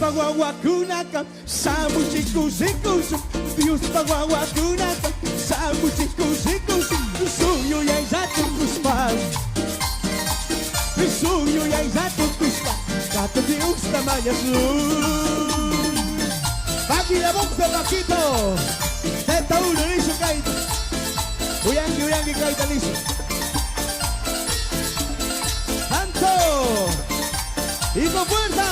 Diospa wawakunaka shamuchik kushikushun. Diospa wawakunaka shamuchik kushikushun. Shuk yuyaylla tukushpa, shuk yuyaylla tukushpa, Jatun Diosta mañashun. Paqui la voz de Paquito. Z1 nishu kayta. Uyanki, uyanki kayta nishu. Santo. Y con fuerza.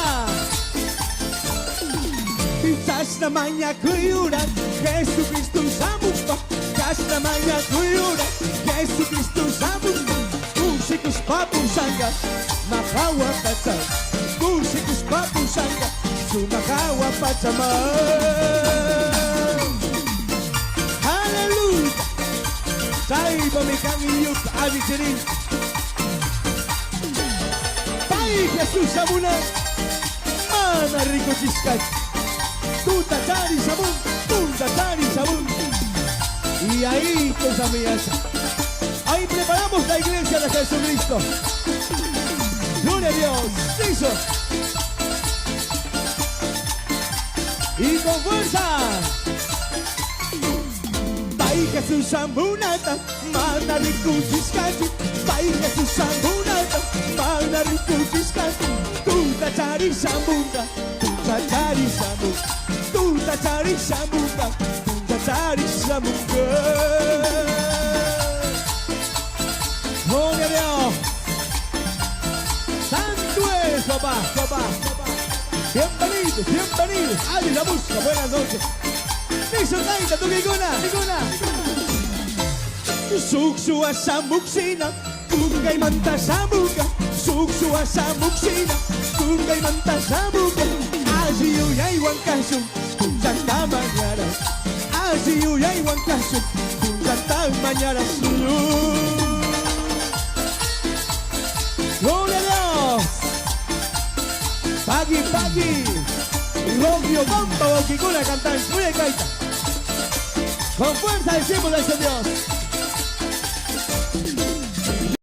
Chashna mañakuyura Jesucristo shamushpa. Chashna mañakuyura Jesucristo shamushpa. Kushikushpa pushanka sumak jahua pacha. Kushikushpa pushanka sumak jahua pachaman. Aleluya. Chaypami kan iyup allichirin. Pay Jesús shamuna. Mana rikuchishka. Tuta chari shamun, punta chari shamun. Y ahí, cosa mía. Ahí preparamos la iglesia de Jesucristo. Gloria a Dios. Hizo. Y con fuerza. Pay Jesús shamunata mana rikuchishkachu. Pay Jesús shamunata mana rikuchishkachu. Tuta chari shamunga, tuta chari shamunga, tuta chari shamunga, tuta chari shamunga. Gloria a Dios. Santo es, papá, papá. Bienvenidos, bienvenidos. Ay, la música, buenas noches. Listo, Taita, tu kikuna, kikuna. Shuk suwa shamushina, kungaymanta shamunga. Shuk suwa shamushina, kungaymanta shamunga. Alli yuyaywan kashun, punllanta mañara. Alli yuyaywan kashun, punllanta mañarashun. Gloria a Dios. Paqui, paqui. Romeo Bamba, Kikuna cantan. Muy bien, Kaita. Con fuerza decimos a ese Dios.